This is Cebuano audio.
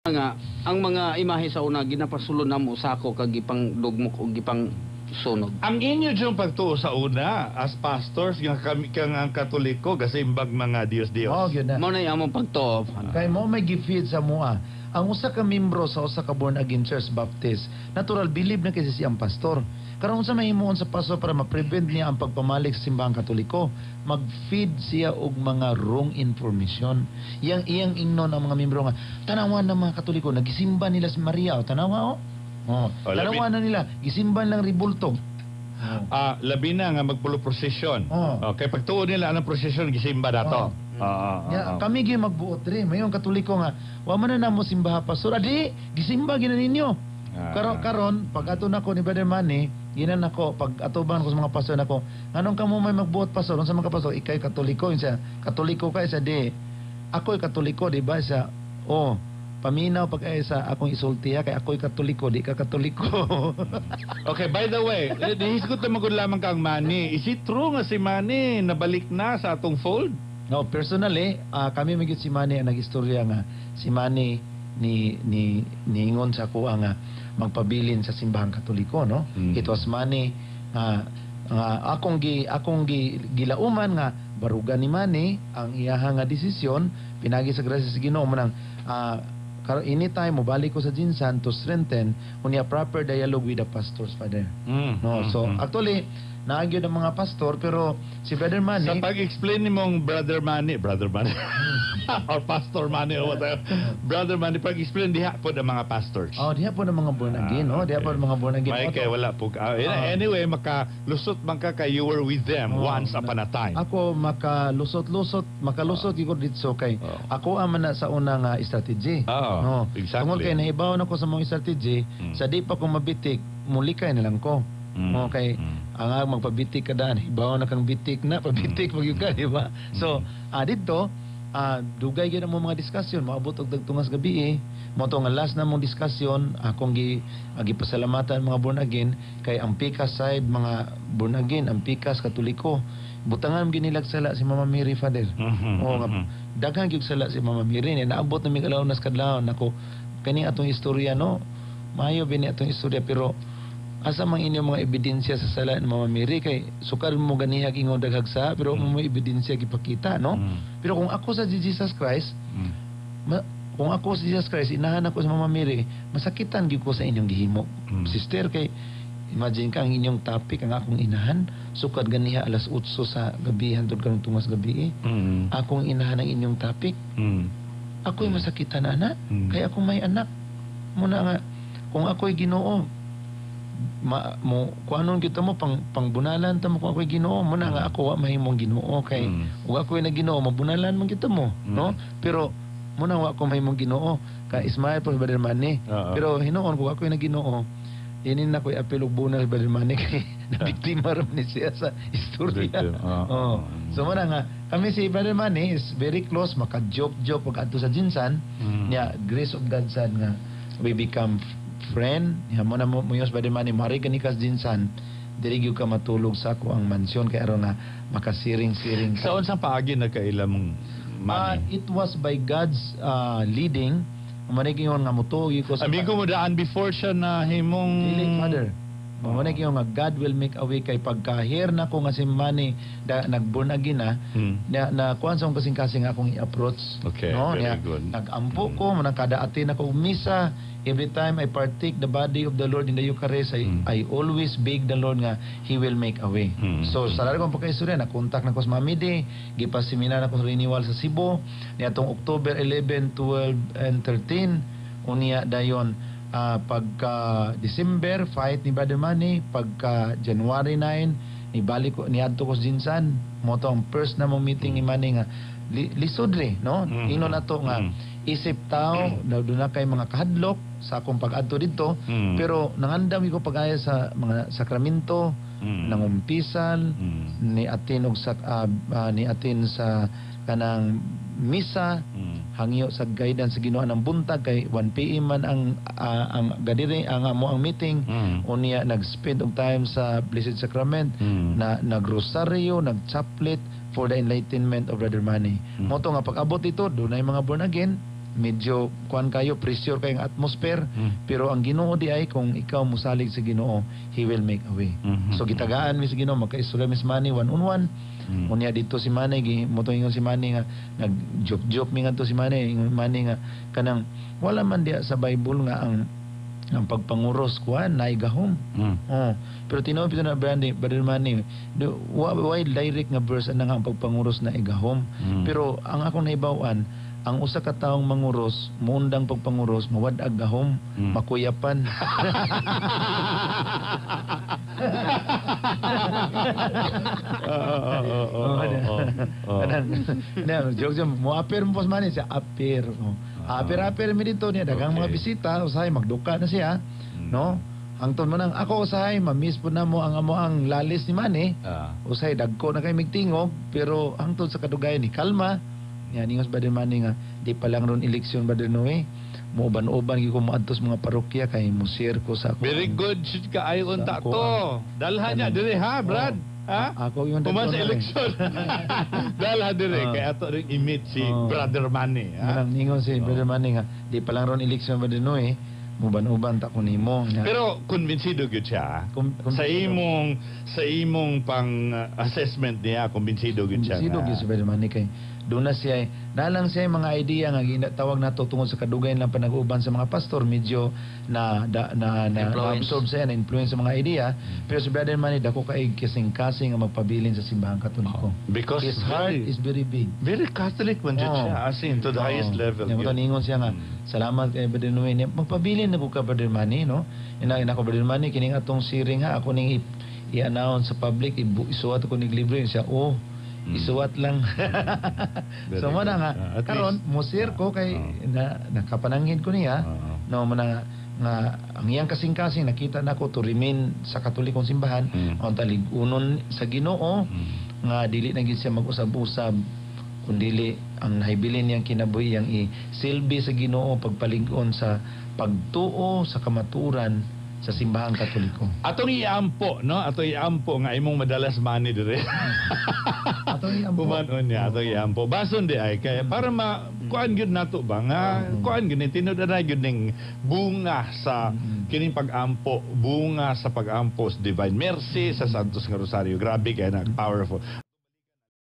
Nga ang mga imahe sa una ginapasulod namo sako kag gipang dugmok og gipang sunog. Ang inyo diyong pagtuo sa una as pastors nga kami kang ang Katoliko gasimbag mga Dios-Dios. Oh, gyud na. Mao na among pagtuo. Kay mo may gi-feed sa mua. Ang usa ka membro sa usa ka born again church Baptist, natural believe na kasi siyang pastor. Karon, unsa mahimuon sa pastor para ma-prevent niya ang pagpamalik sa simbahang Katoliko? Mag-feed siya og mga wrong information. Iyang iyang ingnon ang mga membro nga tanawan ng mga Katoliko nagisimba nila si Maria o tanawa oh. Oh, Oh, labi- tanawa na nila gisimba lang ribulto. Oh. Ah, labi na nga magpulo prosesyon. Oh. Okay, pagtuo nila anang prosesyon gisimba dato. Oh. Ah. Ya, kami gyud magbuot diri. Mayon Katoliko nga wa man na namo simbaha, pastor. Adi, gisimba gyud na ninyo. Karon karon pag ato nako ni Brother Manny, ginan nako pag atuban ko sa mga pastor nako, nganong kamo may magbuot, pastor? Unsa man ka, pastor? Ikay Katoliko, siya. Katoliko ka sa di. Ako'y Katoliko, di ba? Sa oh, paminaw pag ay sa akong isulti ha, kay ako'y Katoliko, di ka Katoliko. Okay, by the way, dihisgot na magud lamang kang Manny. Is it true nga si Manny nabalik na sa atong fold? No, personally, kami magyud si Manny ang nagistorya nga si Manny ni ni niingon sa kuha nga magpabilin sa simbahang Katoliko, no? It was Manny nga nga akong gi gilauman nga barugan ni Manny ang iyaha nga desisyon pinagi sa grasya sa Ginoo manang anytime mobalik ko sa GenSan to strengthen unya proper dialogue with the pastors, Father. No, so actually naagyo ng mga pastor pero si Brother Manny Sa pag-explain ni mong Brother Manny, or Pastor Manny, or whatever, Brother Manny, pag-explain diha po ng mga pastors. Oh, diha po ng mga born again, oh, diha po ng mga born again. May Oh, kay wala po. Anyway, makalusot man ka kay you were with them Oh, once upon a time. Ako makalusot-lusot, makalusot gyud ko didto kay ako ang man na sa una nga strategy. Oo, No. exactly. Tungod kay nahibaw na ko sa mga strategy, sa di pa ko mabitik, mulikay na lang ko. Okay. Ang magpabitik ka daan, hibaw na kang bitik na, pabitik magyud ka, di ba? So, didto, dugay gyud ang mga diskusyon, maabot og dagtungas gabi eh. Mo to nga last na mong diskusyon, akong gipasalamatan mga born again kay ang pikas side mga born again, ang pikas Katoliko. Butangan gyud nilag sala si Mama Mary, Father. Oo nga, daghan gyud sala si Mama Mary ni naabot na mi kalaunas kadlawon nako kani atong istorya, no. Maayo bini atong istorya pero asa man inyong mga ebidensya sa sala ni Mama Mary kay sukar mo ganihag ingon daghag sa pero mo may ebidensya gipakita, no? Pero kung ako sa Jesus Christ, kung ako sa Jesus Christ, inahan ako sa Mama Mary, masakitan gyud ko sa inyong gihimo. Sister, kay imagine ka ang inyong topic ang akong inahan, sukad ganiha alas 8 sa gabi hantod karong tungas gabi eh. Akong inahan ang inyong topic. Ako'y masakitan ana, kay ako may anak. Muna nga kung ako'y Ginoo ma, mo kung anong kita mo pang pangbunalan ta mo kung ako'y Ginoo muna nga ako wa mahimong Ginoo kay ug ako'y na Ginoo mabunalan man kita mo, no? Pero muna wa ko mahimong Ginoo ka Ismael po Brother Manny. Pero hinuon kung ako'y na Ginoo inin na ko'y apel og bunal Brother Manny kay nabiktima ra man ni siya sa istorya. Victim, oo. Oh. So muna nga kami si Brother Manny is very close, maka joke joke pag adto sa GenSan. Niya grace of God sad nga we become friend. Niya mo na mo mo Brother Manny mari gani kas GenSan diri gyud ka matulog sa ako ang mansyon kay aron nga makasiring-siring ka. Sa unsang paagi nagkaila mong Manny? It was by God's leading. Mao ingon nga mutuo gyud ko sa Amigo mo daan before siya na himong Dili, Father. Mao na nga God will make a way kay pagka-hear na ko nga si Manny da, nag-born again na na, na kuan sa akong kasing-kasing akong i-approach. Okay, no? very Niya, good. nag-ampo ko, mo kada-attend ako og misa. Every time I partake the body of the Lord in the Eucharist, I always beg the Lord nga He will make a way. So sa laro kong pagkaistorya, na-contact na ko sa Mami D, gipaseminar ako sa renewal sa Cebu, niadtong October 11, 12, and 13, unya dayon pagka December fight ni Brother Manny, pagka January 9 ni balik ko niadto ko sa GenSan mo to ang first na mong meeting ni Manny nga lisod re, no? Ingon nato nga isip tao na doon na kay mga kahadlok sa akong pag-adto didto pero nangandam ko pag-aya sa mga sakramento, nangumpisal, ni atin og sa ni atin sa kanang misa, hangyo sa guidance sa Ginoo ng buntag kay 1 PM man ang gadiri ang amo ang meeting. Unya nag-spend og time sa Blessed Sacrament, na nagrosaryo, nag-chaplet for the enlightenment of Brother Manny. Mo to nga pag-abot dito dunay mga born again. Medyo kuan kayo, pressure kay ang atmosphere, pero ang Ginoo di ay, kung ikaw musalig sa Ginoo, He will make a way. So gitagaan mi sa Ginoo, makaistorya mi si Manny one on one. Unya dito si Manny, gi mo ingon si Manny nga nag joke joke mi ngadto si Manny, ingon Manny nga kanang wala man diya sa Bible nga ang pagpanguros kuan naigahom. Oh, pero tinuod pito na, Brandy, Brother Manny, why direct nga verse ana nga ang pagpanguros na igahom? Pero ang akong nahibaw-an, ang usa ka taong manguros, muundang pagpanguros, mawad-ag gahom, makuyapan. Oo. Na, joke siya, mo appear mo pas man siya, appear. Oh. Appear appear mi dito niya, daghang mga bisita, usahay magduka na siya, no? Hangtod mo nang ako usahay, ma-miss po na mo ang amo ang lalis ni Manny. Usahay dagko na kay migtingog, pero hangtod sa kadugayan ni kalma. Nga ningos Brother Manny nga di pa lang ron eleksyon, Brother Noe. Mo uban-uban gyud ko moadto sa mga parokya kay mo share ko sa ako. Very good shit ka ay unta Sa ako to. Dalhan niya dire ha, Brad. Ha? Ako yung Human sa dadto na eh. eleksyon. Dalhan dire kay ato ring i-meet si Brother Manny, ha? Manang ningon si Brother Manny nga di pa lang ron eleksyon, Brother Noe, muban-uban ta ko nimo. Nga, Pero kumbinsido gyud siya. Kumbinsido. Sa imong pang assessment niya, kumbinsido gyud siya. Kumbinsido gyud si Brother Manny kay doon na siya, nalang siya yung mga idea nga ginatawag nato tungod sa kadugayan lang panag-uban sa mga pastor, medyo na da, na na, Influence. absorb siya, na influence sa mga idea. Pero si Brother Manny dako kay kasing-kasing nga magpabilin sa Simbahang Katoliko. Because His heart very, is very big. Very Catholic man jud siya, as in to the highest level Nya gyud. mo ningon siya nga salamat kay Brother Noe niya, magpabilin na ko ka, Brother Manny, no? Ina ko, Brother Manny, kining atong siring ha, ako ning i-announce sa public, isuwat ko ning libre siya. Oh, isuwat lang. Very So mo na good. nga At karon least. mo share ko kay na nakapananghin ko niya, no? Mo na nga, nga ang iyang kasing-kasing nakita nako to remain sa Katolikong simbahan, ang talig-unon sa Ginoo, nga dili na gid siya mag-usab-usab kundili ang nahibilin niyang kinabuhi ang isilbi sa Ginoo, pagpalig-on sa pagtuo sa kamatuoran sa Simbahang Katoliko. Atong iampo, no? Atong iampo nga imong madalas Manny dire. Atong iampo. Humanon niya atong iampo. Bason di ay kay para ma kuan gyud nato ba nga kuan gyud ni tinud na gyud ning bunga sa kining pag-ampo, bunga sa pag-ampo sa Divine Mercy, sa Santos nga Rosario. Grabe kay na powerful.